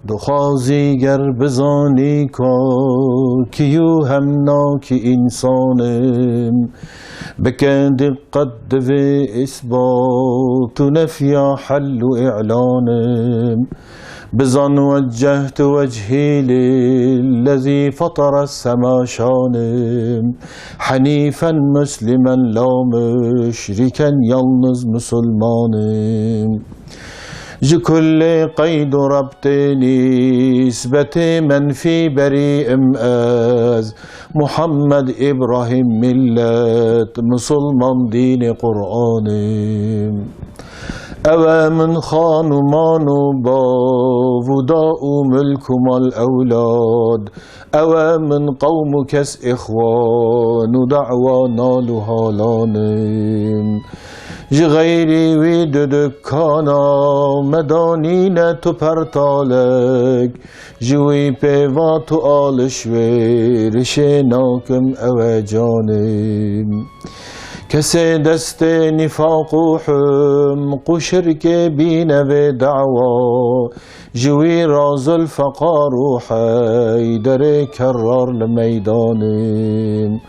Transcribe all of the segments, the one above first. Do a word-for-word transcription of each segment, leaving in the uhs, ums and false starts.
Dixwazî ger bizanî ka kî û hemnakî însan im, bike diqet divê îsbat û nefya hel û îlan im. Bizan weccehtu wechî lillezî fatara sema şan im, henîfen muslimen la muşrîken, yalniz musulman im. Ji kulê qeyd û rebtê nîsbetê menfî berî im ez. Muhammed, Îbrahîm, millet, misilman, dînê Qur'an im. Ew e min xan û man û bav û da û milk û mal ewlad. Ew e min qewm û kes, îxwan û dawa, nal û halan im. Ji xeyrî wî du dukana me danîne tu pertalek. Ji wî pêva tu alişwêrişê nakim, ew e can im. Kesê destê nîfaq û himq û şirkê bîne vê dawa, ji wî ra Zulfeqar û Heyderê kerrar li meydan im.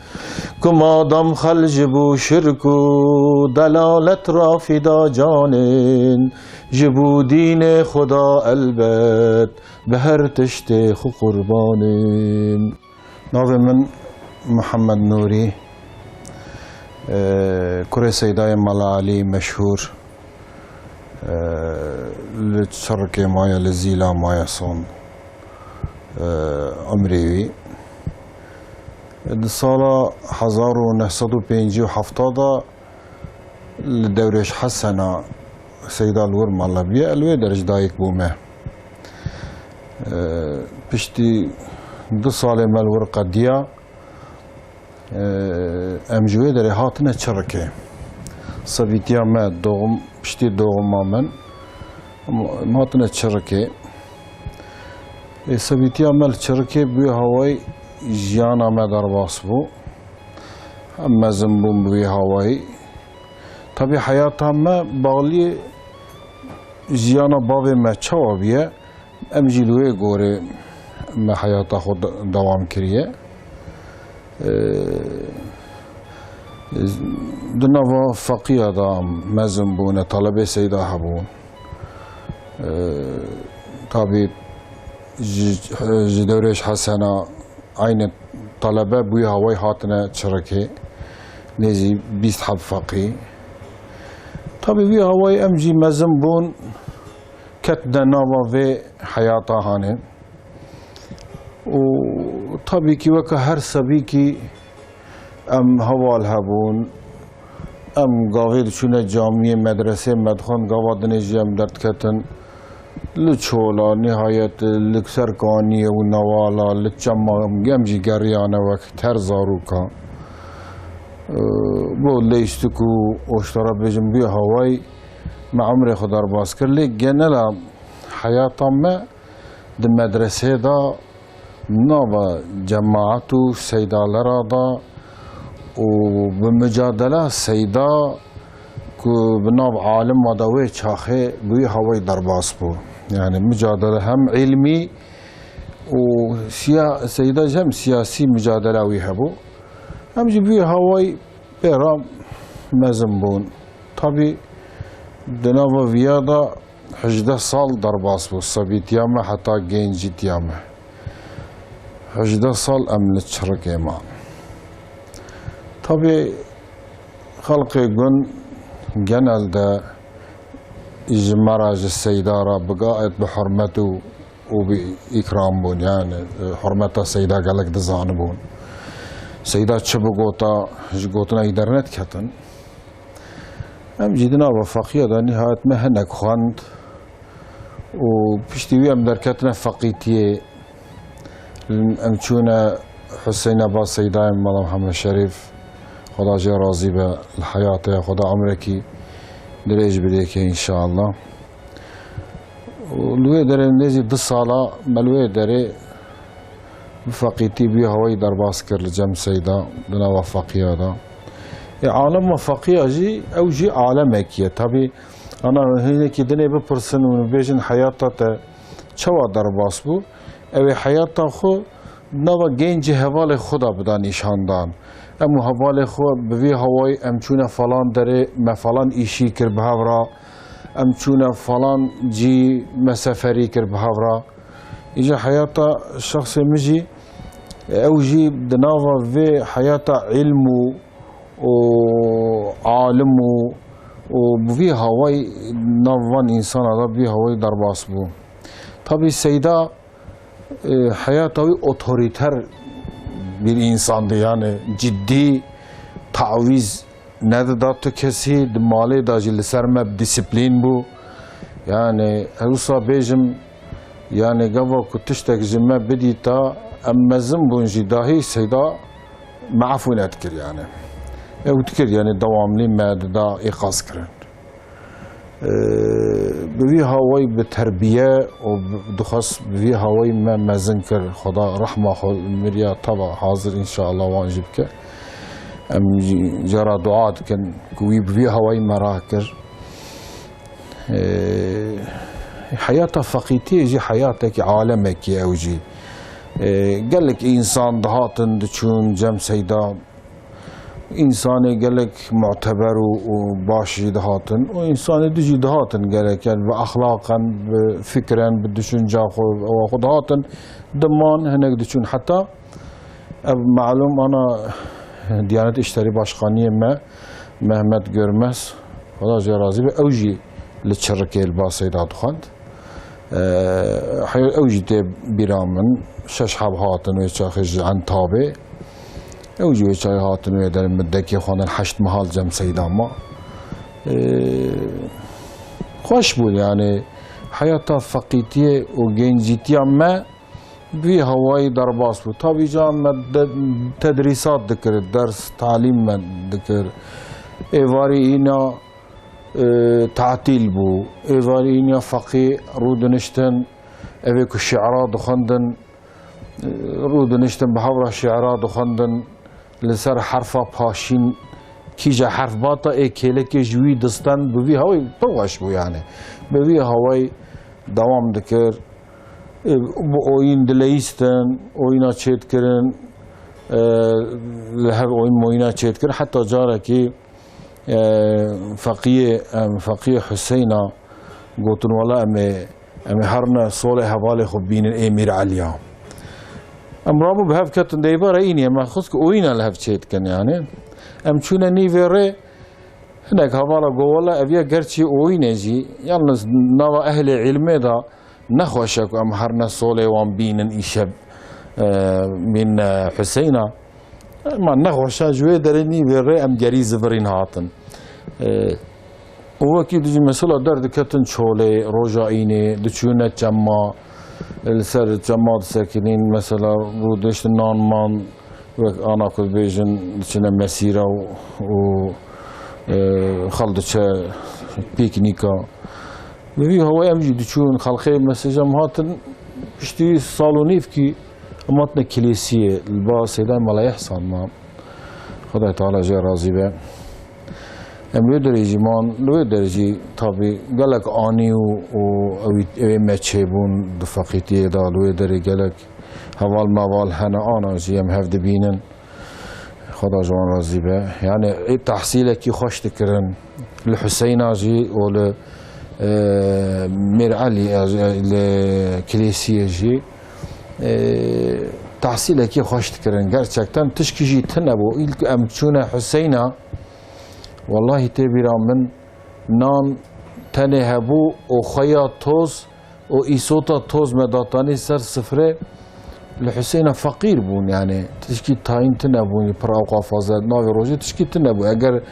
Ku madam xel ji bo şirk û delalet ra fîda can in, ji bo dînê Xuda elbet bi her tiştê xwe qurban im. Navê min Mihemed Nûrî, e, kurê Seydayê Mela Elî meşhûr, e, li Çirikê maye, li Zîla maye son, e, emrê wî. Di sala hezar û neh sed û pêncî û heft de li Dewrêş Hesena Seyda li wir mala bûye, li wê der ji dayik bûme. Eee, piştî du salê me li wir qediya, eee, em ji wê derê hatine Çirikê. Sebîtiya me doğum, piştî doğuma min, em, em hatine Çirikê. Ê, sebîtiya me li Çirikê bi wê hawayî jiyana me derbas bû. Em mezin bûn bi wî hawayî. Tabî heyata me balî jiyana bavê me çawa bûye, em jî li wê gorê me heyata xwe de-, dewam kiriye. Ee, di nava feqiya de em mezin bûne, talebê Seyda hebûn. Ee, tabî ji, ji Dewrêş Hesena Eynî talebe bi wî hawayî hatine Çirikê. Nêzî bîst heb feqî. Tabî wî hawayî em jî mezin bûn, ketine nava vê heyata hanê. Û tabî kî weke her sebîkî em heval hebûn. Em gavê diçûne camiyê, medresê me dixwend, gava dinê jî em derdiketin li çola, nihayet li ser kaniyê û newala, li çema em jî geriyane wek her zaroka. Bo leyistik û oştara bêjim, bi hawayî me emrê xwe derbas kir. Lê genela heyata me di medresê de, nava cemaet û seydalera de û bi micadela seyda ku bi nav alima de wê çaxê bi wî hawayî derbas bû. Yani micadele hem îlmî û siya-, seyda jî hem siyasî micadela wî hebû. Em jî bi wî hawayî pê re mezin bûn. Tabî di nava viya de hejdeh sal derbas bû, sebîtiya me heta gencîtiya me. Hejdeh sal em li Çirikê man. Tabî xelkê gund genel de ji me re, ji seyda re bi gayet bi hurmet û û bi îkram bûn, yani, e, hurmeta seyda gelek dizanibûn. Seyda çi bigota, ji gotina wî dernediketin. Em jî di nava feqiya de nihayet me hinek xwend û piştî wî em derketine feqîtiyê. Em çûne Huseyna ba Seydayê Mela Mihemed Şerîf, Xweda jê razî be, li heyatê, Xweda emrekî dirêj bidê ke înşallah. Û li wê derê nêzî du sala me li wê derê bi feqîtî bi wî hawayî derbas kir li cem seyda di nava feqiya de. Ê, alema feqiya jî, ew jî alemekî ye. Tabî, ana hinekî dinê bipirsin û bêjin heyata te Çawa derbas bû? Ew ê heyata xwe nava gencê hevalê xwe de bida nîşandan. Em û hevalê xwe bi vî hawayî em çûne falan derê, me falan îşî kir bi hev re, em çûne falan cî me seferî kir bi hev re. Îca heyata şexsê min jî, ew jî di nava vê heyata îlm û û alim û, û bi vî hawayî nav van însana de bi vî hawayî derbas bû. Tabî Seyda, e, heyata wî otorîter bir însandî, yani ciddî tawîz nedida tu kesî, di malê de jî li ser me bi disiplîn bû. Yani ez wisa bêjim, yani gava ku tiştek ji me bidîta, em mezin bûn jî dahî Seyda me efû nedikir yani. Ew dikir yani dewamlî me dida îqaz kirin. Ee, bi vî hawayî bi terbiye û bi, dixwest bi vî hawayî me mezin kir. Xweda rehma xwe miriya teva hazir înşallah wan jî bike. Em jî cara dua dikin ku wî bi vî hawayî me rakir. Ee, heyata feqîtiyê jî heyatekî alemekî ew jî. Ee, gelek însan dihatin diçûn cem Seyda. Însanê gelek muteber û, û baş jî dihatin. Û însanê din jî dihatin gelek, yani bi exlaqen, bi fikren, bi düşünca xwe, ewa xwe dihatin. Diman hinek diçûn heta ev malûm ana Diyanet İşleri Başkaniyê me, Mehmet Görmez, Xweda jê razî be, ew jî li Çirikê li ba Seyda dixwend. Ee, heyo ew jî tê bîra min, şeş heb hatin wê çaxê ji Entabê. Ew jî wê çaxê hatin wê derê min dekê xwendin heşt mehal cem Seyda ma. Ee, xweş bû yani, heyata feqîtiyê û gencîtiya me bi vî hawayî derbas bû. Tabî ca me de-, tedrîsat dikir, ders, talîm me dikir. Êvarî îna, e, tatîl bû. Êvarî îna feqî rûdiniştin, evê ku şi'ra dixwendin, e, rûdiniştin bi hev re şi'ra dixwendin. Li ser herfa paşîn kîja herf bata ê kêlekê ji wî distend, bi vî hawayî pir xweş bû yani. Bi vî hawayî dewam dikir. E, bi oyîn dileyîstin, oyîna çêdikirin, e, li hev oyîn moyîna çêdikirin. Heta carekî, e, Feqiyê, em, Feqiyê Huseyna gotin, wela em ê, em ê herine solê hevalê xwe bînin ê Mîr Eliya. Em rabû bi hev ketin deybara înî, em xwest ku oyîna li hev çêdikin yani. Em çûne nîvê rê, hinek hevala got, wela ev ya gerçî oyîne jî, yalnız nava ehlê îlmê de nexweş e ku em herine solê wan bînin îşev, e, bînin, e, Huseyna. Ema nexweş e, ji wê derê nîvê rê em gerî zivirîn hatin. E, û wekî dijî mesela derdiketin çolê, roja înê, diçûne çema, e, li ser çema disekinîn, mesela rûdiştin nan man, wek ana ku dibêjin, diçine mesîra û, û, e, xel diçe pîknîka. Bi vî hawayê em jî diçûn, xelqê mesêja em hatin, piştî sal û nîvkî em hatine kilêsiyê, li ba Seyda Mela Îhsan ma. Xwedayê Teala jê razî be. Em wê derê jî man, li wê derê jî tabî gelek anî û, û ewî, ewê me çêbûn di feqîtiyê de, li wê derê gelek heval meval hene, ana jî em hev dibînin. Xweda ji wan razî be. Yani, ê tehsîlekî xweş dikirin. Li Huseyna jî û li, e, Mîr Elî, e, li Kilêsiyê jî, e, tehsîlekî xweş dikirin. Gerçekten tişkî jî tune bû. Îlk em çûne Huseyna, wellahî tê bîra min nan tenê hebû û xweya toz û îsota toz me datanî ser sifre, li Huseyna feqîr bûn, yani tişkî tayîn tune bûn, pir ewqa fazla navê rojê tişkî tune bû. Eger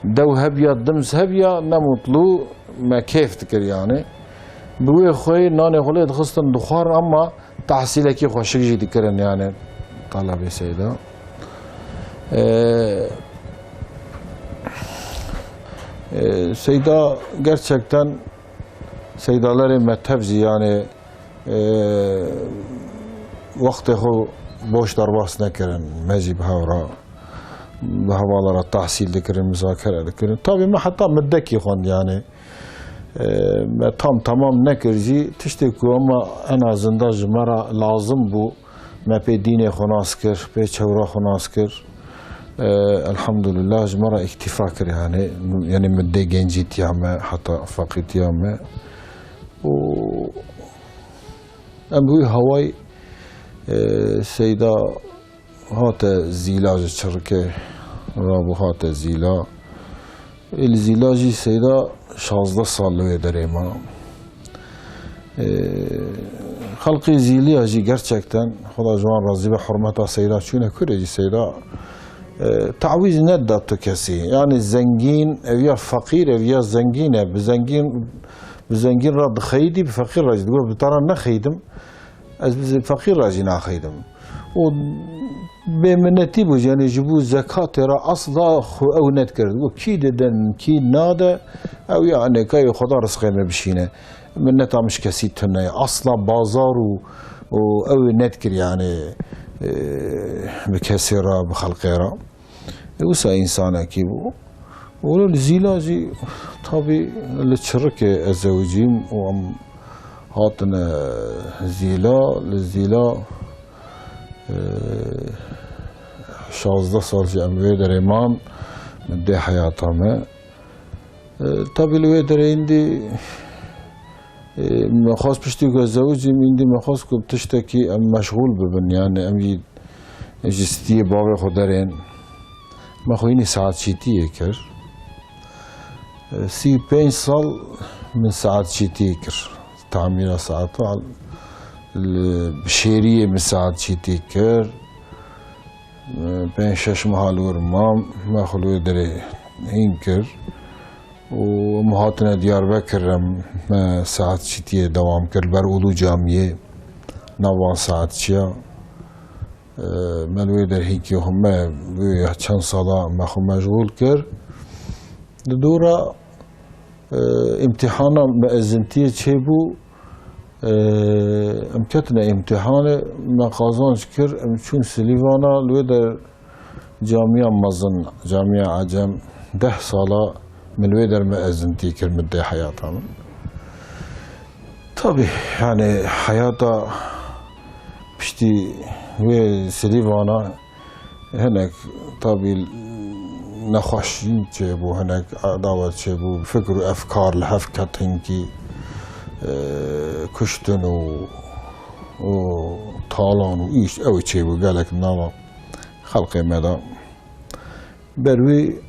dew hebiya, dims hebiya, ne mutlu, me kêf dikir yani. Bi wê xweyê nanê xwe lê dixistin dixwar, ama tehsîlekî xweşik jî dikirin yani talebê Seyda. Ee, e, Seyda gerçekten Seydalerê me tev jî, yani, e, wextê xwe boş derbas nekirin. Me jî bi hev re, bi hevala re tehsîl dikirin, muzakere dikirin. Tabî me heta middekî xwend, yani. E, me tam temam nekir jî, tiştê ku ema en azında ji me re lazim bû, me pê dînê xwe nas kir, pê çewra xwe nas kir. E, elhamdulillah ji me re îktîfa kir, yani, yani middê gencîtiya me, heta feqîtiya me. Û em wî haway, e, Seyda hate Zîla, ji Çirikê rabû hate Zîla. Ê li Zîla jî Seyda şazdeh sal li wê derê ma. Ê, xelkê Zîliya jî gerçekten, Xweda ji wan razî be, hurmeta Seyda çûne kurê jî Seyda, e, tawîz neda tu kesî. Yani zengîn, ev ya feqîr, ev ya zengîn e. Bi zengîn, bi zengîn re dixeyidî, bi feqîr re jî digot, bi te re nexeyidim. Ez bi feqîr re jî naxeydim. Û bêminetî bû, yani ji bo zekatê re asla xwe ew nedikir. Got, kî didin, kî nade, ew ya enêka yê Xweda rizqê me bişîne. Mineta min ji kesî tune ye. Asla bazar û, û ew nedikir, yani, e, bi kesê re, bi xelqê re. E, wisa însanekî bû. Û li Zîla jî, tabî, li Çirikê ez zewicîm û em hatine Zîla, li Zîla, e, şazdeh sal jî em wê derê man, dê heyata me. E, tabî li wê derê îndî, e, me xwest piştî ku ez zewicîm, îndî me xwest ku tiştekî em meşxûl bibin, yani em jî ji stiyê bavê xwe derên. Me xwe hînî saetçîtiyê kir. E, sî û pênc sal min saetçîtiyê kir. Tamîra saeta li, bi şêriyê min saetçîtî kir. Pênc şeş meha li wir mam, me xwe li wê derê hîn kir û em hatine Diyarbekir, em me saetçîtiyê dewam kir, li ber Ulu Camiyê, nav van saetçiya. E, me li wê derê hîn kir, me wê çend sala me xwe meşxûl kir. Di dora, e, îmtîhana me ezintiyê çêbû, e, em ketine îmtîhanê, me qazanc kir, em çûn Silîvana, li wê der camiya mezin, camiya Ecem, deh sala min li wê der me ezintî kir, min dê heyata min. Tabî, yani heyata piştî wê Silîvana hinek tabî nexweşîn çêbû, hinek edawet çêbû, fikr û efkar li hev ket hinkî, e, kuştin û, û talan û îş ew çêbû gelek nava xelqê me de. Ber wî,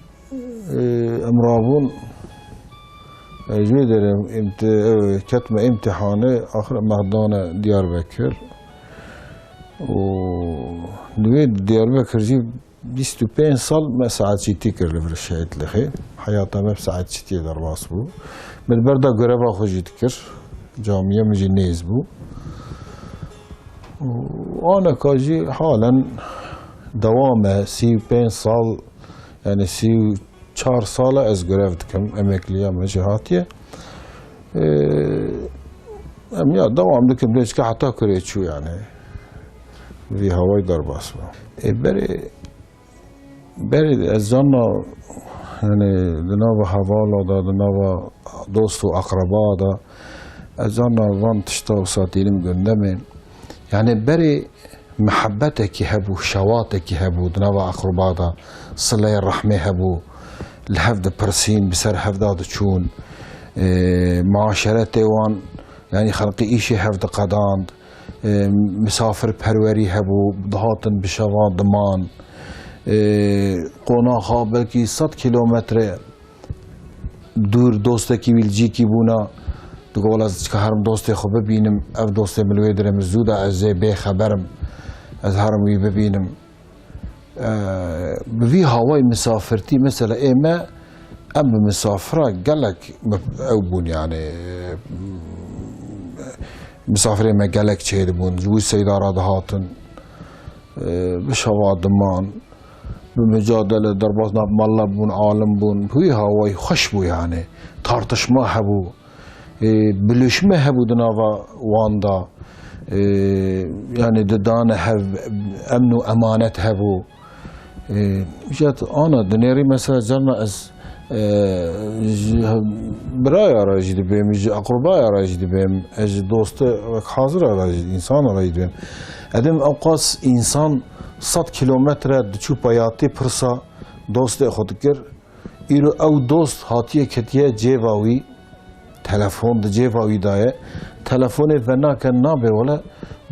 e, em rabûn, e, ji wê derê îmti-, ew, ketme îmtîhanê, axir me dane Diyarbekir. Û li wê Diyarbekir jî bîst û pênc sal me saetçîtî kir li vir Şehîd Lixê. Heyata me bi saetçîtiyê derbas bû. Me di ber de greva xwe jî dikir. Camiye min jî nêz bû. Û aneka jî halen dewam e, sî û pênc sal, yani sî û çar sal e ez grev dikim, emekliya me jî hatiye. Ee, em ya dewam dikim, lê çika heta kurê çû yani. Vî hawayî derbas bû. Ê, berê Berê ez carna, yani, di nava hevala de, di nava dost û akraba de, ez carna van tişta wisa tînim gundemê. Yani, berê mihebetekî hebû, şewatekî hebû, di nava akraba de, sileyê rehmê hebû, li hev dipirsîn, bi ser hev de diçûn, e, muaşeretê wan, yani, xelqî îşê hev diqedand. E, misafirperwerî hebû, dihatin bi şeva diman. E, qonaxa belkî sed kîlometre dûr dostekî wî li cîkî bûna. Digot, wela ez çika herim dostê xwe bibînim, ev dostê min li wê dirê min zû da, ez ê bêxeberim, ez herim wî bibînim. E, bi vî hawayî misafirtî, mesela ê me, em bi misafira gelek mi-, ew bûn, yani, misafirê me gelek çêdibûn, ji wî seyda re dihatin, e, bi şeva diman, bi micadele derbas, nav mala bûn, alim bûn, bi wî hawayî xweş bû, yani, tartişma hebû. E, bilişme hebû di nava wan de. E, yani didane hev, emn û emanet hebû. E, îşte ana dinêrî mesela carna ez Ee, ji biraya re jî dibêm, ji eqrubaya re jî dibêm, ez ji dostê wek hazira re jî, însana re jî dibêm. Edim ewqas însan sed kîlometre diçû peyatî pirsa dostê xwe dikir. Îro ew dost hatiye ketiye cêva wî, telefon di cêva wî de ye. Telefonê venake nabe wele,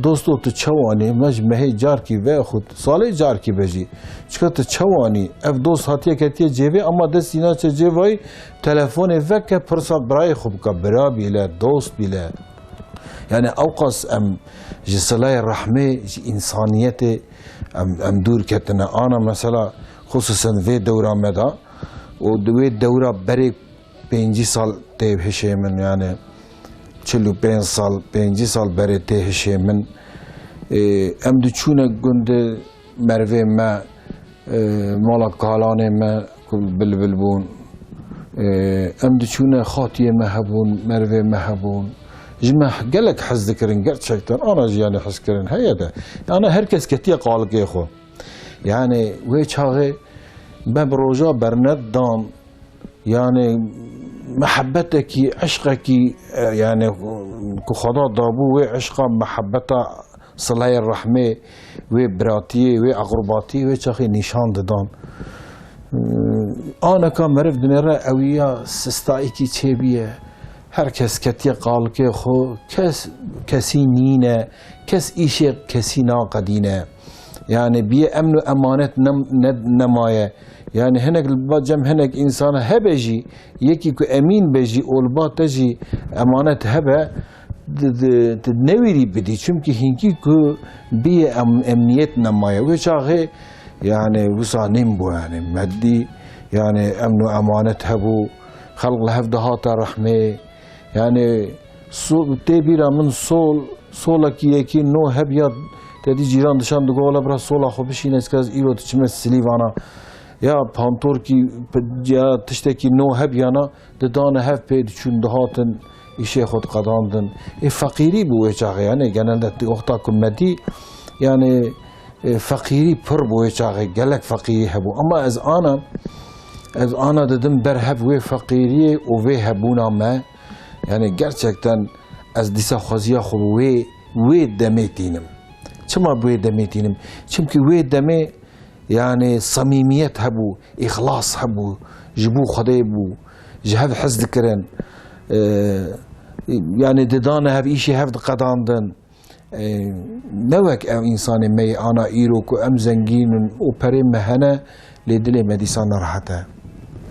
dosto tu çawanî, me ji mehê carkî vexwit, salê carkî be jî. Çika tu çawanî, ev dost hatiye ketiye cêvê, ama destî naçe cêva wî, telefonê veke pirsa birayê xwe bike, bira bîle, dost bîle. Yani ewqas em ji sileyê rehmê, ji însaniyetê em, em dûr ketine. Ana mesela xusûsen vê dewra me de û di wê dewra berê pêncî sal tê hişê min, yani çil û pênc sal, pêncî sal berê tê hişê min. Ê, em diçûne gundê mervê me, e, mala kalanê me ku bilbil bûn. E, em diçûne xatiyê me hebûn, mervê me hebûn. Ji me gelek hez dikirin, gerçekten ana jî yani hez kirin heye de. Yani her kes ketiye qalikê xwe. Yani wê çaxê me bi roja bernet dan, yani mehebetekî, eşqekî, e, yani ku Xweda dabû, wê eşqa, mehebeta, sileyê rehmê, wê biratiyê, wê eqrubatiyê, wê çaxê nîşan didan. Aneka meriv dinêre ewiya sistayekî çêbiye. Her kes ketiye qalikê xwe, kes kesî nîne, kes îşê kesî naqedîne. Yani biyê emn û emanet nem-, ne-, nemaye. Yani hinek li ba cem hinek însana hebe jî, yekî ku emîn be jî û li ba te jî emanet hebe, di, di, tu newîrî bidî. Çimkî hinkî ku biyê em-, emniyet nemaye. Wê çaxê yani wisa nîn bû yani. Me dî yani emn û emanet hebû. Xelq li hev dihate rehmê. Yani so-, tê bîra min sol, solekî yekî no hebiya, te dî cîran dişan digo, "Wele bira sola xwe bişîne, ez îro diçime Silîvana." Ya pantorkî, ya tiştekî no hebiyana, didane hev pê diçûn dihatin, îşê xwe diqedandin. Ê feqîrî bû wê çaxê, yani genelde wexta ku me dî, yani, e, feqîrî pir bû wê çaxê, gelek feqîrî hebû. Ama ez ana, ez ana didim ber hev wê feqîriyê û vê hebûna me. Yani gerçekten ez dîsa xweziya xwe bi wê, wê demê tînim. Çima bi wê demê tînim? Çimkî wê demê yani samîmiyet hebû, îxlas hebû, ji bo Xwedê bû, ji hev hez dikirin. Ee, yani didane hev, îşê hev diqedandin. Ee, ne wek ev însanê me yê ana îro ku em zengîn in û perê me hene, lê dilê me dîsa nerehet e.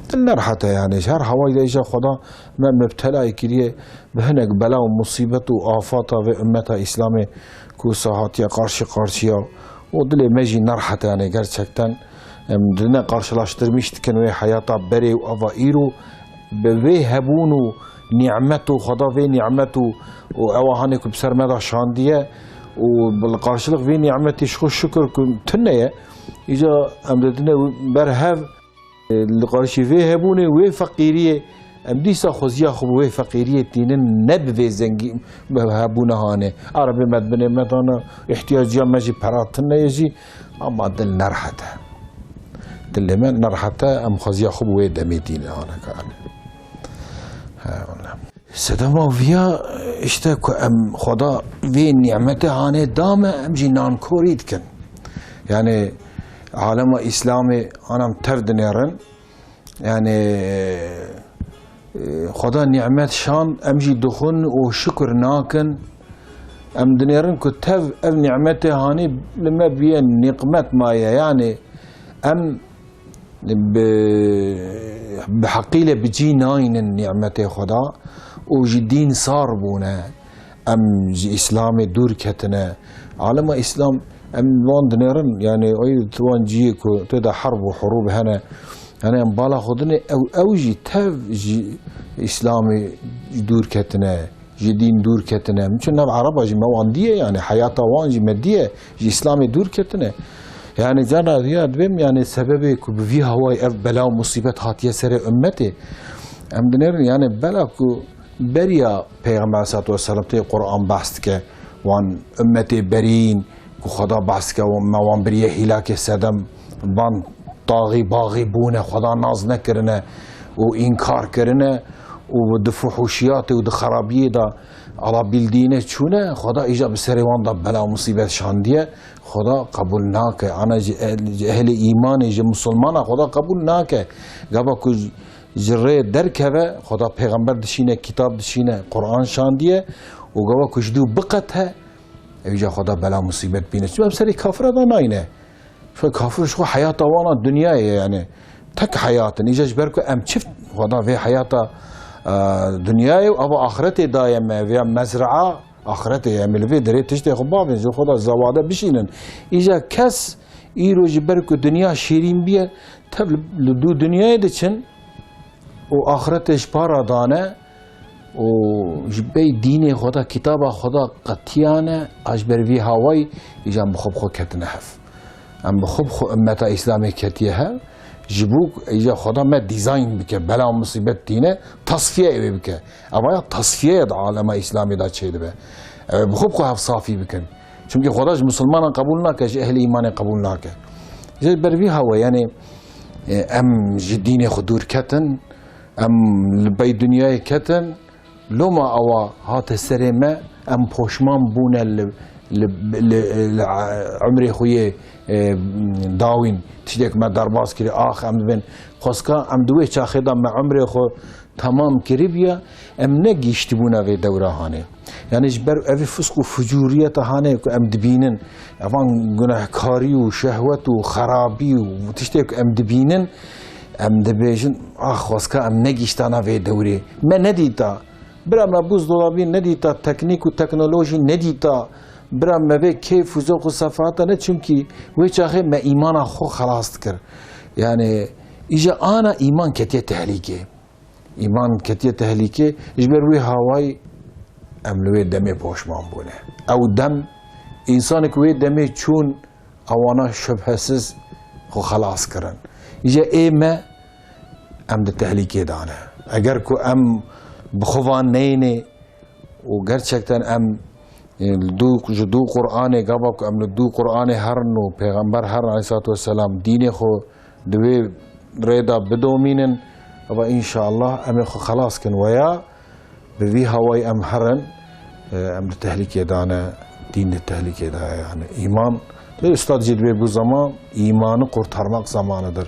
Dil nerehet e yani. Ji her hawayî de îja Xweda me mubtelayê kiriye bi hinek bela û musîbet û afata vê ummeta Îslamê ku wisa hatiye qarşî qarşiya û dilê me jî nerehet e yani gerçekten. Em dine karşılaştırmış dikin wê heyata berê û ava îro bi vê hebûn û nîmet û Xweda vê nîmet û, û ewa hanê ku bi ser me de şandiye û bi, li karşılık vê nîmetî ji xwe şikir ku tune ye. Îca em didine ber hev, e, li karşî vê hebûnê, wê feqîriyê, em dîsa xweziya xwe bi wê feqîriyê tînin, ne bi vê zengî, bi hebûna hanê. Erebê me dibinê me dana, îhtiyaciya me jî pera tune ye jî, ama dil nerehet e. Dilê me nerehet e, em xweziya xwe bi wê demê tînin, aneka. He, wele. Sedema viya, işte ku em Xweda vê nîmetê hanê da me, em jî nankorî dikin. Yani alema Îslamê ana em tev dinêrin. Yani, e, Xweda nîmet şan, em jî dixwin û şukir nakin. Em dinêrin ku tev ev nîmetê hanê li me bûye nîqmet maye. Yani em bi, bi heqî lê bi cî naynin nîmetê Xweda û ji dîn sar bûne. Em ji Îslamê dûr ketine. Alema Îslam em wan dinêrin, yani ay wan cihê ku tê de herb û hurûb hene, yani em bala xwe dinê ew, ew jî tev ji Îslamê dûr ketine, ji dîn dûr ketine. Min çi nav Ereba jî me wan diye, yani heyata wan jî me diye, ji Îslamê dûr ketine. Yani cana ya dibêm, yani sebebê ku bi vî hawayî ev bela û musîbet hatiye serê ummetê, em dinêrin, yani bela ku beriya Peyxember sallallahu aleyhi ve sellem tê Quran behs dike, wan ummetê berîn ku Xweda behs dike, wan, me wan biriye hîlakê sedem, van taxî baxî bûne, Xweda nas nekirine, û înkar kirine û di fuhuşiyatê û di xerabiyê de ala bîldîne çûne, Xweda îca bi serê wan de bela û musîbet şandiye. Xweda qebûl nake. Ana ji ehl-, ji ehlê îmanê, ji misilmana Xweda qebûl nake. Gava ku ji rê derkeve, Xweda pêxember dişîne, kitab dişîne, Quran şandiye û gava ku ji dû biqete, ew îca Xweda bela musîbet bîne. Çima bi serê kafira da nayne? Şu kafir ji xwe heyata wana dinyayê yani. Tek heyat in. Îca ji ber ku em çift Xweda vê heyata, e, dinyayê û ava axiretê daye me, vê mezraa axiretê ye. Em li vê derê tiştê xwe bavên, ji Xweda zewade bişînin. Îca kes îro ji ber ku dinya şêrîn biye, tev li, li dû dinyayê diçin û axiretê ji para dane û ji bey dînê Xweda, kitaba Xweda qetiyane, a ji ber vî hawayî îca em bi xwe bi xwe ketine hev. Em bi xwe bi xwe ummeta Îslamê ketiye hev, ji bo ku îca Xweda me dîzayn bike, bela û musîbet tîne, tasfiye wê bike. Eva ya tasfiye ya di alema Îslamê de çêdibe. Ew ê bi xwe bi xwe hev safî bikin. Çimkî Xweda ji misilmanan qebûl nake, ji ehlê îmanê qebûl nake. Ji ber vî hawa, yani, e, em ji dînê xwe dûr ketin, em li bey dinyayê ketin, loma ewa hate serê me, em poşman bûne li, li, li, li, e, umrê xwe yê, e, dawîn, tiştê ku me derbas kiriye, ax, em dibên, xwezka em di wê çaxê de me umrê xwe temam kiribiya, em negihîştibûna vê dewra hanê. Yani ji ber evî fisk û fucûriyeta hanê ku em dibînin, evan gunehkarî û şehwet û xerabî û tiştê ku em dibînin, em dibêjin, "Ah, xwezka em negihîştana vê dewrê. Me nedîta. Bira me buzdolabî nedîta, teknîk û teknolojî nedîta. Bira me vê keyf û zewq û sefahata ne, çimkî wê çaxê me îmana xwe xelas dikir." Yani, îja ana îman ketiye tehlîkê. Îman ketiye tehlîkê, ji ber wê hawayî em li wê demê poşman bûne. Ew dem, însanek wê demê çûn, ewana şübhesiz xwe xelas kirin. Îje ê me, em di tehlîkê de ne. Eger ku em bi xwe van neyne, û gerçekten em, e, li dû, ji dû Qur'anê, gava ku em li dû Qur'anê herin û Pêxember herin aleyhissalatu vesselam, dînê xwe di wê rê de bidomînin, eva înşallah em ê xwe xelas kin. Weya bi vî hawayî em herin, e, em di tehlîkê de ne, dîn di tehlîkê de ye, yani îman. Lê ustad jî dibê bû zaman, îmanı kurtarmak zamanıdır.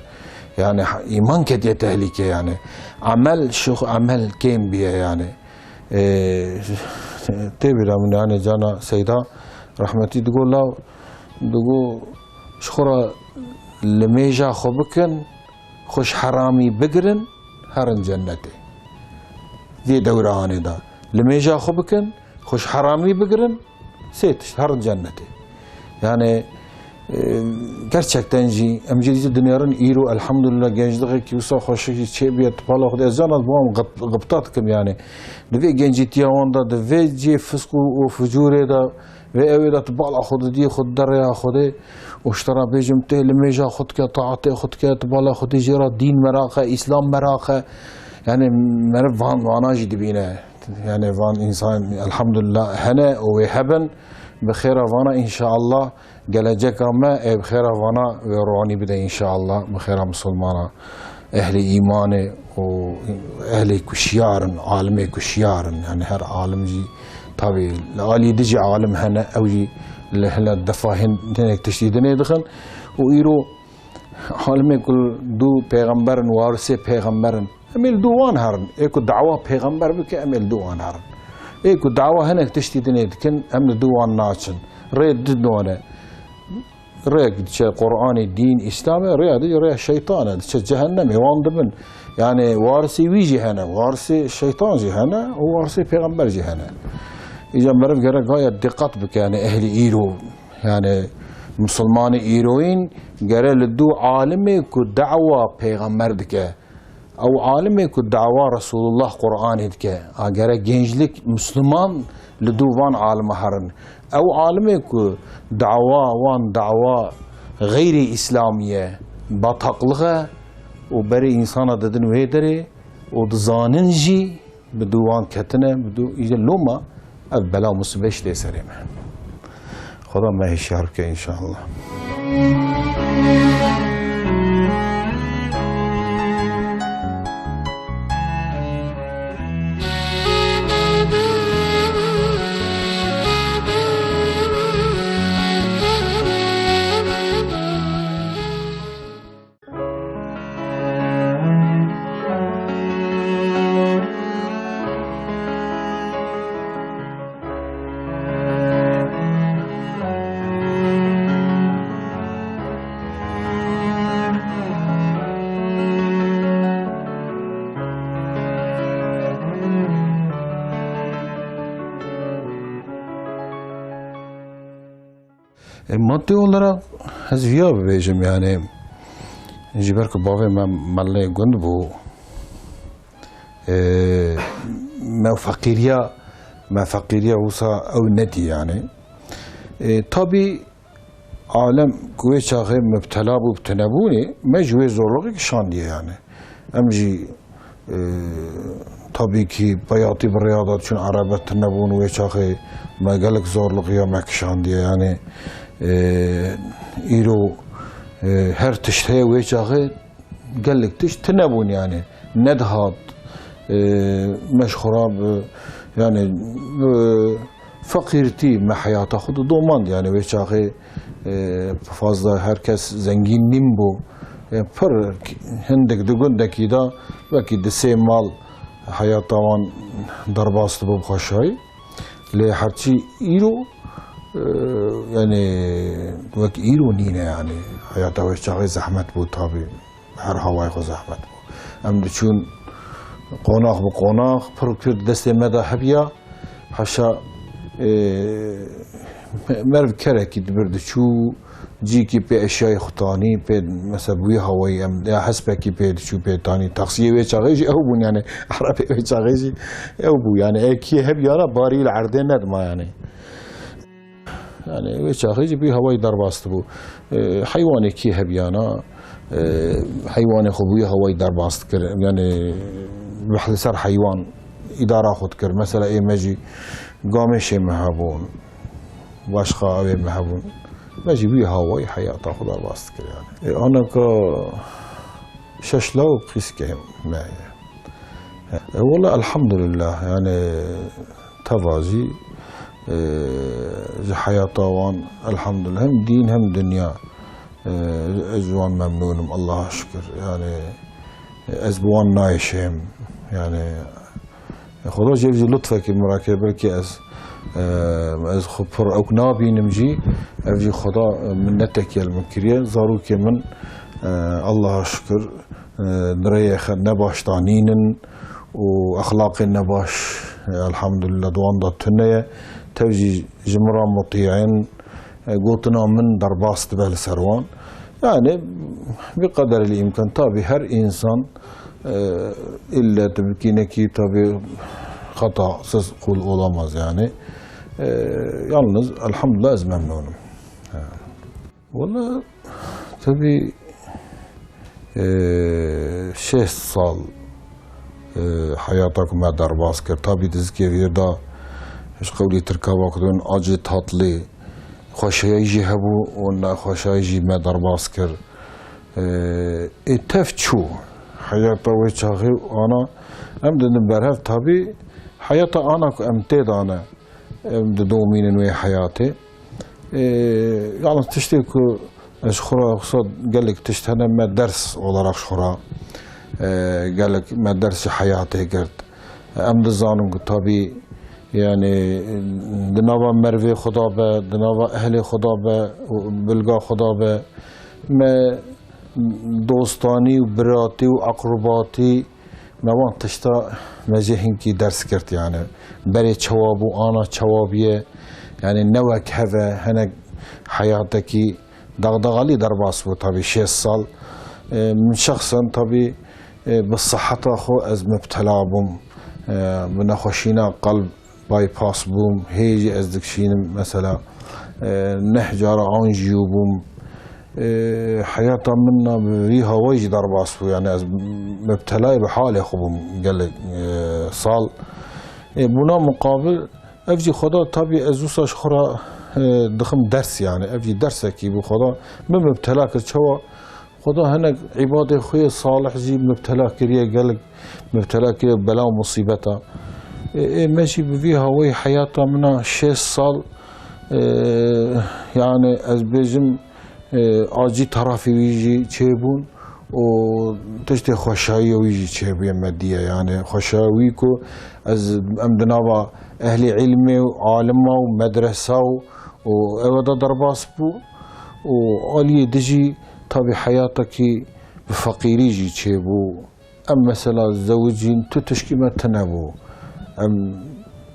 Yani ha-, îman ketiye tehlîkê yani. Amel, şuh amel kêm biye yani. Ee, tê bîra min, yani cana Seyda rahmetî digo law, digo, "Ji xwe re limêja xwe bikin, xwe ji heramî bigirin, herin cennetê." Vê dewra hanê de limêja xwe bikin, xwe ji heramî bigirin, sê tişt, herin cennetê. Yani, e, gerçekten jî em jî dî dinêrin, îro elhamdulillah gençlixekî wisa xweşik jî çêbiye, tu pala Xwedê. Ez cana bi wan gıp-, gıpta dikim yani. Di vê gencîtiya wan de, di vê cihê fisk û, û fucûrê de, vê ewê de tu bala xwe didî, xwe dide rêya Xwedê û ji te re bêjim tê limêja xwe dike, taetê xwe dike, tu bala Xwedê jê re dîn meraq e, Îslam meraq e. Yani meriv van, vana jî dibîne. Yani van însan elhamdulillah hene û wê hebin. Bi xêra vana înşallah geleceka me ê bi xêra vana wê ronî bide înşallah. Bi xêra misilmana, ehlê îmanê û ehlê ku şiyar in, alimê ku şiyar in. Yani her alim jî tabî li alî di jî alim hene, ew jî li hila defa hin hinek tiştî dinê dixin. Û îro alimê ku dû pêxember in, warisê pêxember in. Em ê li dû wan herin. Ê ku dawa pêxember bike, em ê li dû wan herin. Ê ku dawa hinek tiştî dinê dikin, em li dû wan naçin. Rê di done. Rêk diçe Qur'anê, dîn, Îslamê, rêya di rêya şeytan e, diçe cehennemê, wan dibin. Yani warisê wî jî hene, warisê şeytan jî hene û warisê pêxember jî hene. Îca meriv gerek gayet diqet bike, yani ehlî îro, yani misilmanê îroyîn gere li dû alimê ku dawa pêxember dike, ew alimê ku dawa Resulullah Qur'anê dike, a gere gençlik Müslüman li dû van alima herin. Ew alimê ku dawa wan dawa xeyrî Îslamî ye, bataklixe û berê însana didin wê derê û dizanin jî bi dû wan ketine, bi dû îje loma ev bela musibet jî tê serê me. Xweda me hişyar bike înşallah. E, maddi olarak ez viya bibêjim, yani, ji ber ku bavê me melê gund bû, e, me feqîriya, me feqîriya wisa ew nedî, yani. E, tabî alem ku wê çaxê mubtela bû bi tunebûnê, me ji wê zorluxê kişandiye, yani. Em jî, e, tabî kî peyatî bi rêya de çûn, erebe tune bûn, wê çaxê me gelek zorluxiya me kişandiye. Yani, e, îro, e, her tişt heye, wê çaxê gelek tişt tune bûn, yani. Nedihat, e, me ji xwe re bi, yani, bi feqîrtî me heyata xwe didomand, yani, wê çaxê, e, fazla her kes zengîn nîn bû. E, pir hindek di gundekî de wekî di sê mal heyata wan derbas dibe bi xweşayî. Lê herçî îro, e, yani, wek îro nîne, yani, heyata wê çaxê zehmet bû tabî. Her hawayê xwe zehmet bû. Em diçûn qonax bi qonax, pir pir destê me de hebiya. Haşa, e, me-, merv kerekî dibir diçû, cîkî pê eşyayê xwe tanî, pê, mesela, bi wî hawayî em, ya hespekî pê diçû, pê tanî. Taksiyê wê çaxê jî ew bûn, yani, erebê wê çaxê jî ew bû, yani, e, kî hebiyana barî li erdê nedima, yani. Yani, wê çaxê jî bûyî hawayî derbas dibû. E, heywanê kî hebiyana, e, heywanê xwe bûyî hawayî derbas dikir. Yani, behl ser heywan îdara xwe dikir. Mesela, ê me jî gamêşê me hebûn, başqa ewê me hebûn. Me jî bûyî hawayî heyata xwe derbas dikir, yani. E, anaka şeş law û qîskê me ye. E, wele elhamdülillah, yani, teva jî, e, ji heyata wan, elhamdülillah, hem dîn hem dinya, e, ez ji wan memnûn im, Allaha şikir. Yani, ez bi wan nayêşêm. Yani, Xuda jî ev jî lutfekî min re kir, belkî ez, e, ez xwe pir ewk nabînim jî, ev jî Xuda, e, minnetekî li min kiriye. Zarokê min, e, Allaha şikir, e, di rêyê xwe nebaş de nînin û exlaqê nebaş, e, elhamdülillah, di wan de tune ye. Tev jî ji min re mutî in, e, gotina min derbas dibe li ser wan. Yani, bi qederî îmkan, tabi her insan, e, ille tu bikînekî, tabi hatasız kul olamaz, yani. E, yalnız, elhamdülillah, ez memnunum. Ha. Valla, tabi, e, şeş sal, e, heyata ku me derbas kir. Tabi di zikê vîr de, ji qewlî tirka ve ku dibin acı tatlı, xweşiyayî jî hebû û nexweşiyayî jî me derbas kir. E, ê tev çû. Heyata wê çaxê ana, em didin berhev, tabi heyata ana ku em tê de ne, em didomînin wê heyatê. E, yalnız tiştê ku ez ji xwe re, xwe gelek tişt hene me ders olarak ji xwe re, e, gelek me ders ji heyatê girt. Em dizanin ku tabi, yani, di nava mervê xwe de be, di nava ehlê xwe de be, û bilga xwe de be, me dostanî û biratî û eqrubatî, me wan tişta me jê hinkî ders girt, yani. Berê çawa bû, ana çawa bûye, yani, ne wek hev e, hinek heyatekî dagdagalî derbas bû, tabi, şêst sal. E, min şexsen, tabi, e, bi siheta xwe ez mubtela bûm. E, bi nexweşîna qelb bypass bûm, hê jî ez dikişînim, mesela, e, neh cara anjiyo bûm. E, heyata min na bi vî hawayî jî derbas bû, yani ez mubtelayê bi halê xwe bûm gelek, e, sal. E, bûna muqabil, ev jî Xweda, tabî ez wisa ji xwe re, e, dixim ders, yani ev jî dersekî bû Xweda min mubtela kir. Çawa? Xweda hinek îbadê xwe yê salih jî mubtela kiriye, gelek mubtela kiriye bela û musîbeta. Ê, ê me jî bi vî hawayî heyata min a şêst sal, ê, yani ez bêjim, ê, acî tarafê wî jî çêbûn û tiştê xweşayiya wî jî çêbûye me diye. Yani xweşaya wî ku ez, em di nava ehlê îlmê û alima û medresa û û ewe de derbas bû û aliyê din jî tabî heyatekî bi feqîrî jî çêbû. Em mesela zewicîn, tu tişkî me tune bû. Em,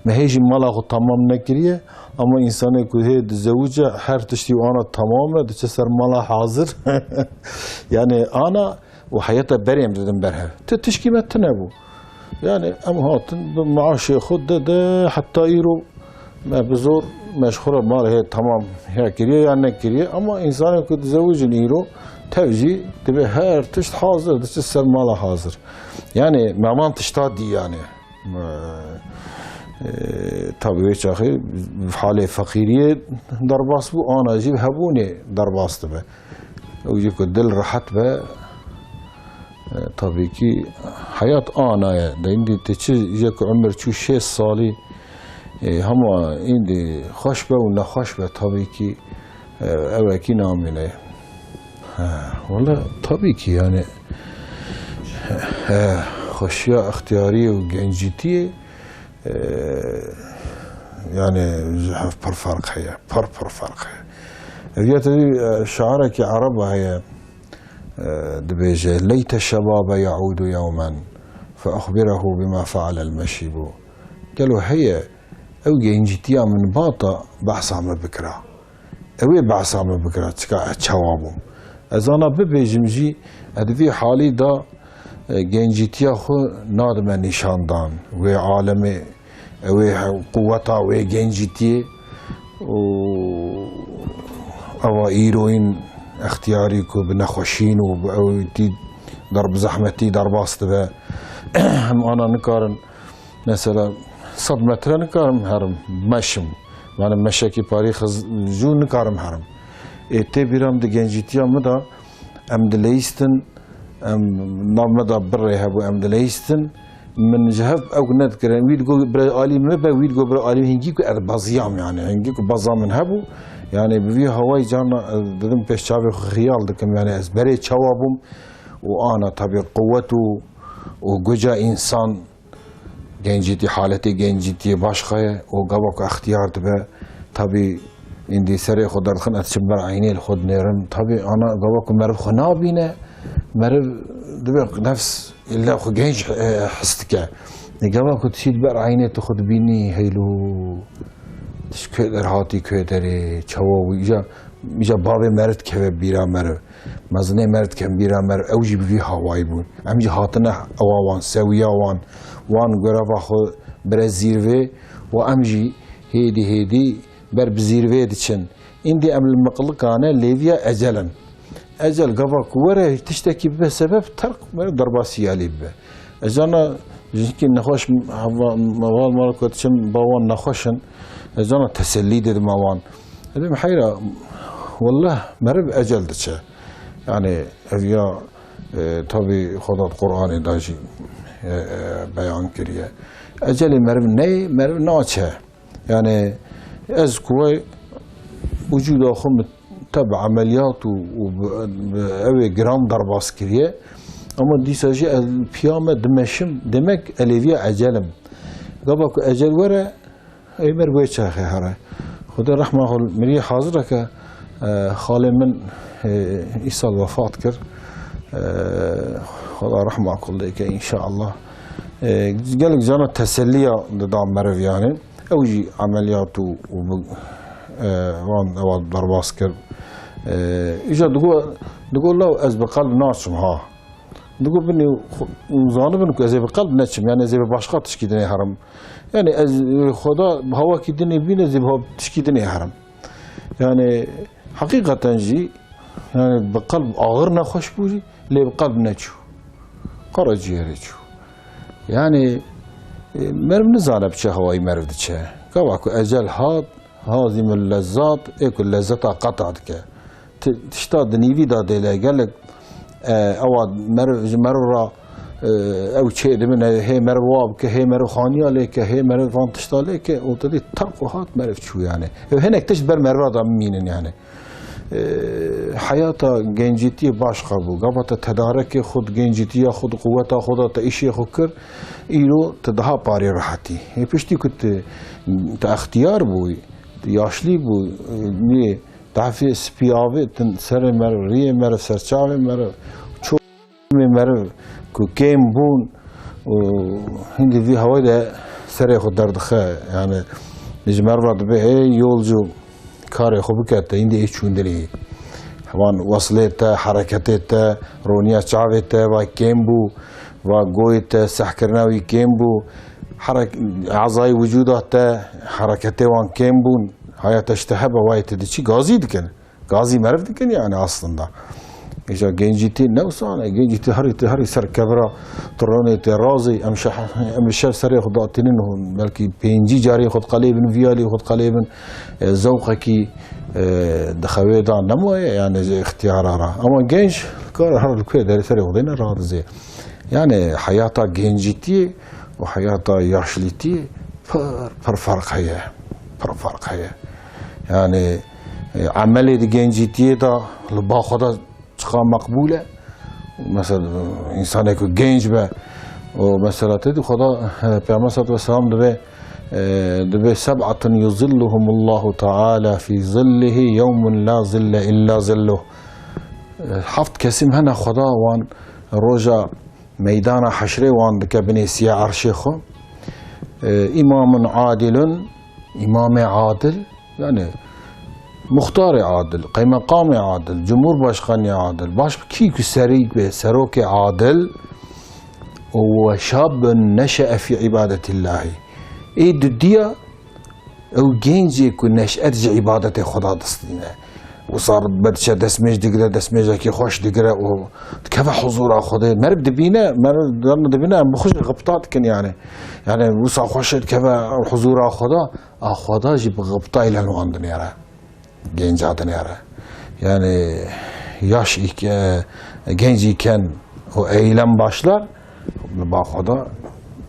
me hê jî mala xwe temam nekiriye, Ama însanê ku hê dizewice, her tiştî wana tamam e, diçe ser mala hazir. Yani ana û heyeta berê em didin ber hev. Ti tişkî me tune bû. Yani em hatin bi maaşê xwe de de heta îro me bi zor meşxula mal hê tamam ya kiriye ya nekiriye. Ama însanê ku dizewicin îro tev jî dibe her tişt hazir, diçe ser mala hazir. Yani me van tişta dî yani. E, e, tabi wê çaxê halê feqîriyê derbas bû, ana jî hebûnê derbas dibe. Ew jî ku dil rehet be, e, tabii ki heyat ana ye. De îndî ti çi, jê ku umir çû şêst salî, e, hema îndî xweş be û nexweş be, tabii ki, e, ew ekî namîne. Ha, wala tabii ki yani, e, xweşiya extiyariyê û gencîtiyê, e, yani ji hev pir ferq heye, pir pir ferq heye. Ev ya tevî, e, şiarekî ereba heye, e, dibêje: "Leyte şebabe yaûdu yewmen fe exbirehu bima fealel meşîbu." Gelo heye ew gencîtiya min bata behsa me bikira. Ew ê behsa min bikira, çika ez çawa bûm. Ez ana bibêjim jî, ez di vî halî de, e, gencîtiya xwe nadime nîşandan. Wê alemê, ew ê he-, quweta wê gencîtiyê û eva îroyîn extiyarî ku bi nexweşîn û bi ew tî der-, bi zehmetî derbas dibe. Em ana nikarin Mesela sed metre nikarim herim, meşim. Yani meşekî parî xiz-, jû nikarim herim. Ê tê bîra min di gencîtiya min de em dileyîstin, em nav me de birê hebû, em dileyîstin. Min ji hev ew nedikire. Wî digo bira alî min be, wî digo bira alî min, hingî ku ez baziyam yani. Hingî ku baza min hebû. Yani bi vî hawayî carna ez didim pêş çavê xwe xiyal dikim. Yani ez berê çawa bûm û ana tabi quwet û, û guca însan Gencîtî, haletê gencîtiyê başqa ye û gava ku extiyar dibe, tabî îndî serê xwe derdixin, ez çim ber eynê li xwe dinêrim. Tabî ana gava ku meriv xwe nabîne, meriv dibe nefs îlle xwe genc, e, his dike. Ê gava ku tu çî ber eynê tu xwe dibînî, heylo, tu ji ku der hatî, ku derê, çawa wî, îca, îca bavê meriv dikeve bîra meriv. Mezinê meriv dikin bîra meriv, ew jî bi vî hawayî bûn. Em jî hatine ewa wan, sewiya wan, wan goreva xwe bire zîrvê û em jî hêdî hêdî ber bi zîrvê diçin. Îndî em li miqlikane lêviya ecel in. Ecel gava ku were tiştekî bibe sebeb terq meriv derbasî alî bibe. Ez ana jinkî nexweş, heval mala ku diçim ba wan nexweş in. Ez ana tesellî didim wan. Dedim heyra, wallah meriv ecel diçe. Yani ev ya, e, tabi Xweda di Qur'anê de jî, e, e, beyan kiriye. Ecelê meriv neyê, meriv naçe. Yani ez ku vay ucûda xwe min te bi emeliyat û, û bi, bi ew ê giran derbas kiriye. Ama dîsa jî ez piya me dimeşim, demek elêviya ecel im. Gava ku ecel were, Ey meriv wê çaxê here. Xwedê rehma xwe miriyê hazir eke, e, xalê min, e, îsal wefat kir. E, Xweda rehma xwe lê ke înşallah. E, gelek cana teselliya dida meriv yani. Ew jî emeliyat û, û bi, e, wan ewa derbas kir. E, îja digo, digo law ez bi qelb naçim ha. Digo binê xu-, zanibin ku ez ê bi qelb neçim, yani ez ê bi başqa tişkî dinê herim. Yani ez, e, Xweda bi hawakî dinê bîne, ez ê bi haw-, tişkî dinê herim. Yani heqîqeten jî, yani bi qelb axir nexweş bû jî, lê bi qelb neçû. Qaraciyerê çû. Yani, e, meriv nizane bi çi hawayî meriv diçe. Gava ku ecel hat, hazîmul lezzat, ê ku lezzeta qeta dike. Ti-, tişta di nîvî de dêle gelek, e, ewa meriv, ji meriv ra, e, ew çê dibin, e, hê meriv wa bike, hê meriv xaniya lê ke, hê meriv van tişta lê ke, û te dî terq û hat meriv çû yani. Ew hinek tişt ber meriva de mînin yani. E, heyata gencîtiyê başqa bû. Gava te tedarekê xwe di gencîtiya xwe di quweta xwe de te îşê xwe kir, îro te daha parê rehetî. Hê piştî ku te, te extiyar bû, yaşlî bû, e, nê, dahfê spî avêtin serê meriv, riyê meriv, serçavê meriv, ço-, mê meriv ku kêm bûn û hindî vî hawayî de serê xwe derdixe. Yani Ji merva dibe ê yolcu karê xwe bike, te îndî ê çûndirî. Wan weslê te, hereketê te, roniya çavê te, va kêm bû, va goyê te, sehkirina wî kêm bû, herek-, ezayê wicûda te, hereketê wan kêm bûn, haya te ji te hebe, wayê te diçî gazî dikin. Gazî meriv dikin yani aslında. Îja gencîtî ne wisa ne, gencîtî herî te, herî ser kevira tironê te razî, em şe-, em şev serê xwe datînin, belkî pêncî carê xwe diqelêbin, vîyalî xwe diqelêbin, e, zewqekî, e, di xewê da nemaye yani ji îxtiyara ra. Ama genç kar her li ku derê serê xwe dêne radizê. Yani heyata gencîtî û heyata yaşlîtî pir, pir ferq heye. Pir ferq heye. Yani, e, emelê di gencîtiyê de li ba xwe de çiqa meqbûl e. Mesela, însanê ku genc be, û mesela tê di xwe de, e, Peyxember sallallahu aleyhi ve sellem dibe, e, dibe, "Seb'atun yuzilluhumullahu teala fi zillihi yevmun la zille illa zilluh." E, heft kesî hene Xweda wan roja meydana heşrê wan dike binê siya erşê xwe. E, îmamun adilun, îmamê adil, yani muxtarê adil, qeymeqamê adil, cumhurbaşkanê adil, baş kî ku serîk be, serokê adil, û we şabun neşe'e fî îbadetillahî. Ê dudiya Ew gencê ku neş'et ji îbadetê Xweda distîne. Wisa ber diçe destmêj digire, destmêjekî xweş digire û dikeve huzûra Xwedê. Meriv dibîne, meriv dibîne, em bi xwe jî xipta dikin yani. Yani wisa xweş dikeve huzûra Xweda, a Xweda jî bi xiptayê li wan dinêre. Genca dinêre. Yani yaş iken, genç iken o eylem başlar, li ba Xweda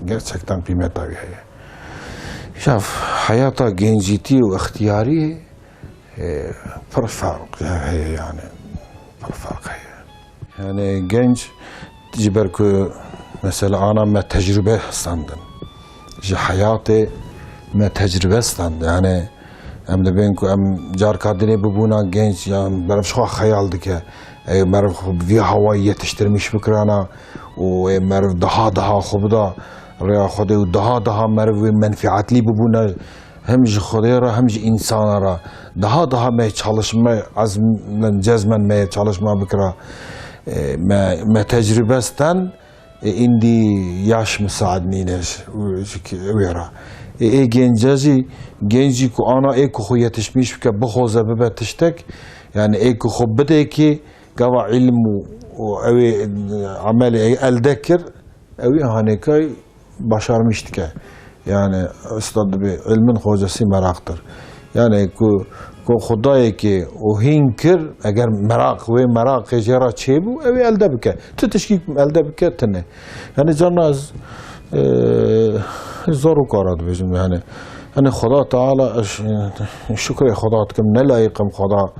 gerçekten qîmeta wî heye. Ya heyata gencîtî û ixtiyarî, e, pir ferq heye yani. Pir ferq heye. Yani genç ji ber ku mesela ana me tecrube standin. Ji heyatê me tecrube standin. Yani em dibên ku em carka dinê bibûna genç, yan meriv ji xwe xeyal dike. Ê meriv xwe bi vî hawayî yetiştirmiş bikirana û ê meriv daha daha xwe bida rêya Xwedê û daha daha meriv wê menfîetlî bibûna. Hem ji Xwedê re hem ji însana re daha daha me çalışma, ezmen, cezmen me çalışma bikira. E, me, me tecrübe sten, e, îndî yaş misaid nîne ji, ji ki-, wê re. E, ê gence jî, gencî ku ana ê ku xwe yetişmiş bike, bixoze bibe tiştek, yani ê ku xwe bidê ki gava ilm û, û ew ê, e, emelê elde kir, Ew ê hanêkay başarmiş dike. Yani usta dibê, ilmin xocesî meraqtir. Yani ku, ku Xwedayekê û hîn kir, eger meraq, wê meraqê jê re çêbû, ew ê elde bike. Tu tişkî elde bike, tune. Yani carna ez, e, zarokara dibêjim yani. Yani Xweda Teala, ez, e, şukrê Xweda dikim, ne layiqim Xweda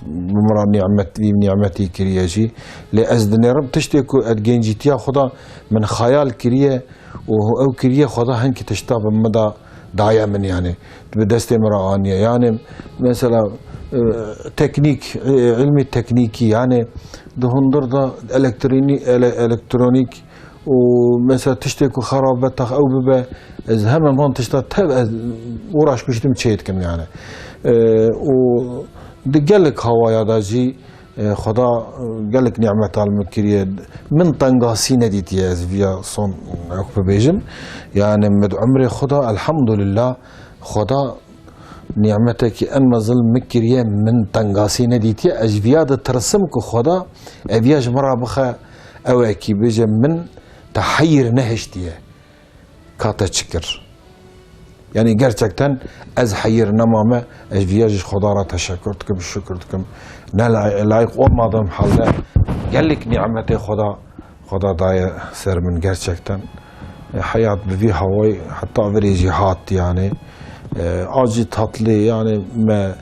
bi min re nîmet, vî nîmetî kiriye jî. Lê ez dinêrim tiştê ku ez gencîtiya xwe de min xeyal kiriye û ew kiriye xwe de hinkî tişta bi min de daye min yani. Bi destê min re aniye. Yani mesela, e, teknîk, e, ilmî teknîkî yani di hundir de elektronî-, ele-, elektronîk û mesela tiştê ku xerab be, tex ew bibe, ez hemen van tişta tev ez uğraşmiştim çê dikim yani. E, û di gelek hawaya da jî, e, Xweda, e, gelek nîmeta li min kiriye. Min tengasî nedîtiye ez viya son ew bibêjim. Yani min di umrê xwe de elhamdulillah Xweda nîmetekî en mezin min kiriye, min tengasî nedîtiye. Ez ji viya ditirsim ku Xweda eviya ji min re bixe, ewekî bêje min te heyir nehiştiye. Ka te çi kir? Yani gerçekten ez heyir nemame, ez viya ji Xweda re teşekkür dikim, şükür dikim. Ne lay-, layık olmadığım halde gelek nîmetê Xweda Xweda daye ser min gerçekten. E, heyat bi vî hawayî heta virê jî hat yani. E, acı tatlı yani me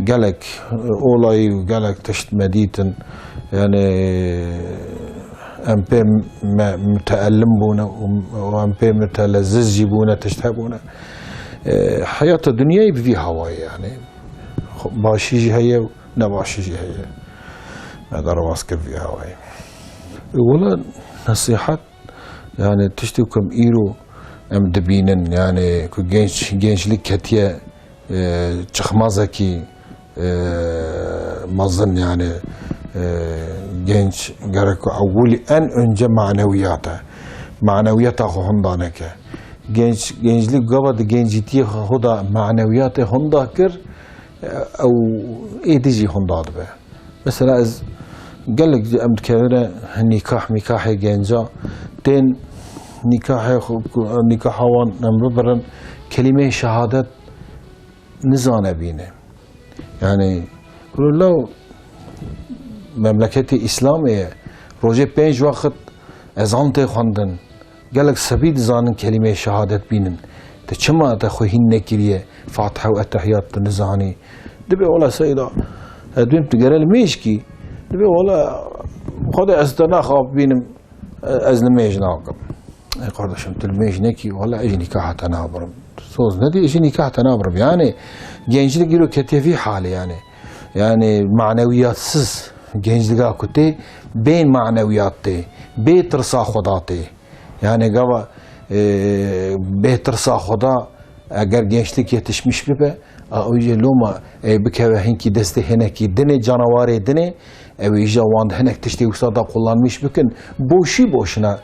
gelek, e, olayî û gelek tişt me dîtin. Yani em pê me müteellim bûne û, û em pê müteleziz jî bûne, tişt hebûne. E, heyata dinyayî bi vî hawayî yani. Xo-, başî jî heye û nebaşî jî heye. Me derbas kir vî hawayî. E, wela nesihat Yani tiştê ku em îro em dibînin, yani ku genç, gençlik ketiye, e, çixmazekî, e, mezin, yani, e, genç gerek ku ewilî en önce manewiyat e. Manewiyata xwe hunda neke. Genç, gençlik gava di gencîtiyê xwe da manewiyatê hunda kir, e, ew êdî jî hunda dibe. Mesela ez gelek em dikevine nîkah, mîkahê genca tên nîkahê xwe, nîkaha wan em bibirin, kelîmeyê şehadet nizane bîne. Yani, law memleketê Îslamê ye, rojê pênc wext ezan tê xwendin, gelek sebî dizanin kelîmeyê şehadet bînin. Te çima te xwe hîn nekiriye, Fatiha û Etehiyat tu nizanî? Dibê wela seyda, e, duyim tu gere li mêj kî. Dibê wela Xwedê ez te naxap bînim, e, ez li mêj nakim. Ey kardeşim, tu li mêj nekî, wela ez jî nîkaha te nabirim. Soz nedî, ez jî nîkaha te nabirim. Yani, gençlik îro ketiye vî halê yani. Yani, manewiyatsiz gençliga ku tê, bê manewiyat tê, bê tirsa Xweda tê. Yani gava, e, bê tirsa Xweda eger gençlik yetişmiş bibe, a, o jê loma, e, bikeve hinkî destê hinekî dinê, canawarê dinê, ew ê jî wan di hinek tiştê wisa da kullanmiş bikin. Boşî boşuna,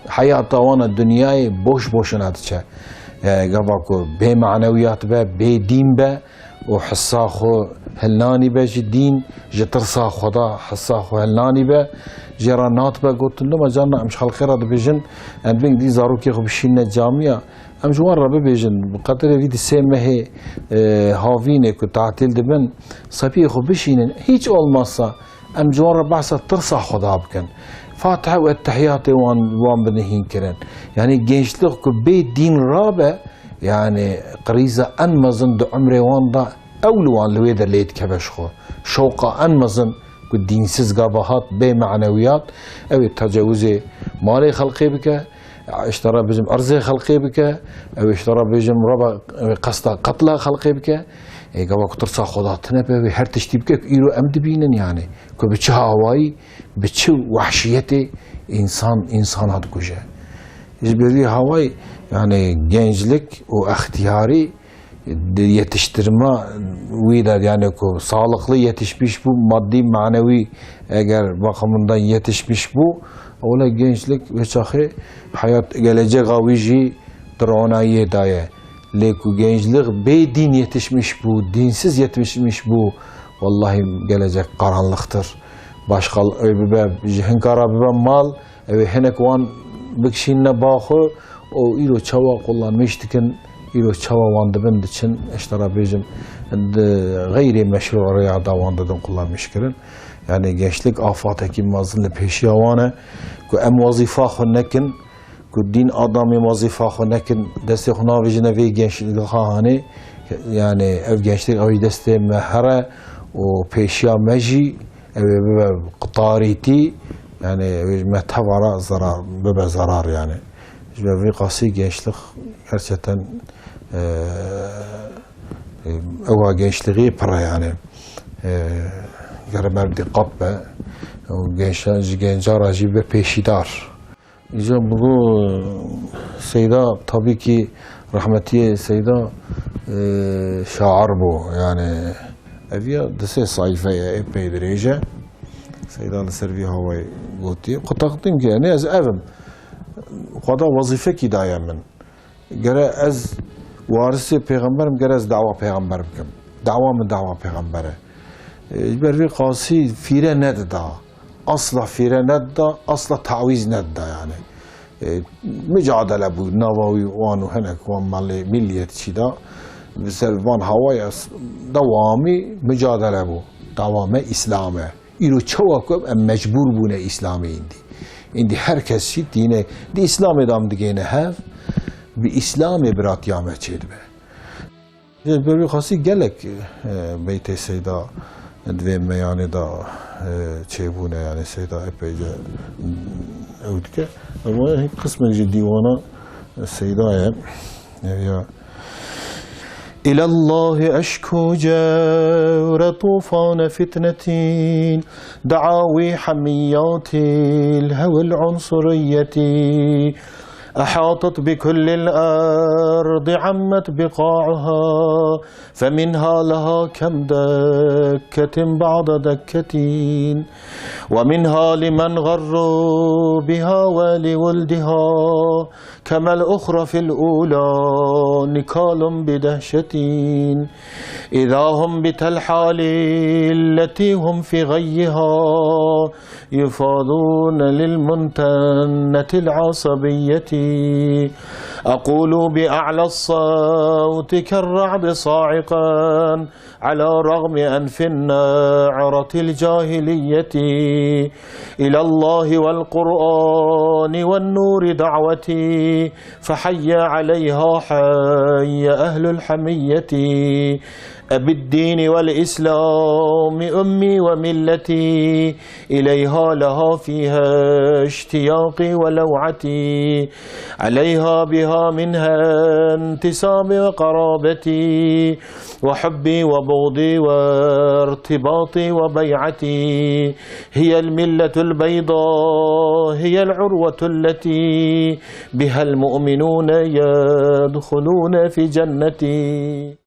heyata wana dinyayê boş boşuna diçe. E, gava ku bê manewiyat be, bê dîn be, û hisa xwe hilnanî be ji dîn, ji tirsa Xweda hisa xwe hilnanî be, jê re nat be gotin, loma carna em ji xelkê re dibêjin, em dibên dî zarokê xwe bişînine camiya, em ji wan re bibêjin, bi qedirê vî di sê mehê, e, havînê ku tatîl dibin, sepiyê xwe bişînin, hiç olmazsa em ji wan re behsa tirsa Xweda bikin. Fatiha û Ettehiyatê wan, wan bine hîn kirin. Yani gençlik ku bê dîn rabe, yani, qirîza en mezin di umrê wan de ew li wan, li wê de lê dikeve ji xwe. Şewqa en mezin ku dînsiz gava hat bê manewiyat, ew ê tecawizê malê xelqê bike, işte re bijim erzê xelqê bike, ew işte re bijim reba, ew ê qesta qetla xelqê bike. Ê gava ku tirsa Xweda tine be, wê her tiştî bike ku îro em dibînin yani. Ku bi çi hawayî, bi çi wehşiyetê însan, însana dikuje. Ji ber vî hawayî, yani gençlik û extiyarî di yetiştirma wî de, yani ku sağlıklı yetişmiş bû, maddi manevi eger bakımından yetişmiş bû, öyle gençlik ve çaxê hayat gelecek wî jî di ronayiyê de ye. Lê ku gençlik bê dîn yetişmiş bû, dînsiz yetişmiş bû, wallahî gelecek karanlıktır. Başka, e, bibe, ji hinkara bibe mal, ew ê hinek wan bikişînine ba xwe, û îro çawa kullanmiş dikin, îro çawa wan dibin diçin, işte re bêjim, di xeyrê meşru rêya da wan didin kullanmiş kirin. Yani gençlik afatekî mezin li pêşiya wan e, ku em wezîfa xwe nekin, ku dîn adamê wezîfa xwe nekin, destê xwe navêjine vê gençliga hanê, yani ev gençlik ew jî destê me here û pêşiya me jî ew ê bibe tarîtî, yani ew ê ji me tevara zarar, bibe zarar yani. Ji ber vî qasî gençlik gerçekten, e, e, ewa gençliği pir e yani. E, gere mer dîqat be û gençler, ji genca re jî be pêşîdar. Îca bi go Seyda, tabii ki rahmetiyê Seyda, e, şair bû. Yani ev ya di sê sayfe ye, epey dirêj e. Seyda li ser vî hawayê gotiye. Xwe teqdîm kir, yani ez ev im. Xweda wezîfekî daye min. Gere ez warisê pêxember im, gere ez dawa pêxember bikim. Dawa min dawa pêxember e. E, ji ber vî qasî fîre nedida. Asla fîre nedida, asla tawîz nedida yani. E, mücadele bû, nava wî wan û hinek wan malê milliyetçî da. Bi ser van hawaya s-, dewamî mücadele bû. Dawa me Îslam e. Îro çawa ku em mecbûr bûne Îslamê îndî. Îndî her kes jî dîne, di Îslamê de em digêne hev, bi Îslamê biratiya me çêdibe. Ji ber wî qasî gelek, e, beytê Seyda di vê meyanê de, e, çêbûne, yani Seyda epeyce ew dike. Ama hin qismek ji dîwana Seyda ye. Ev ya. إلى الله أشكو جور طوفان فتنة، دعاوي حميات الهوى العنصرية. أحاطت بكل الأرض، عمت بقاعها، فمنها لها كم دكة بعد دكة، ومنها لمن غروا بها ولولدها، كما الأخرف الأولى نكال بدهشة. إذا هم بتلحال التي هم في غيها يفاضون للمنتنة العصبية. أقول بأعلى الصوت كالرعد صاعقا على رغم أنف النعرة الجاهلية: إلى الله والقرآن والنور دعوتي، فحي عليها حي أهل الحمية. أبالدين والإسلام أمي وملتي، إليها لها فيها اشتياقي ولوعتي، عليها بها منها انتسابي وقرابتي، وحبي وبغضي وارتباطي وبيعتي. هي الملة البيضاء، هي العروة التي بها المؤمنون يدخلون في جنتي.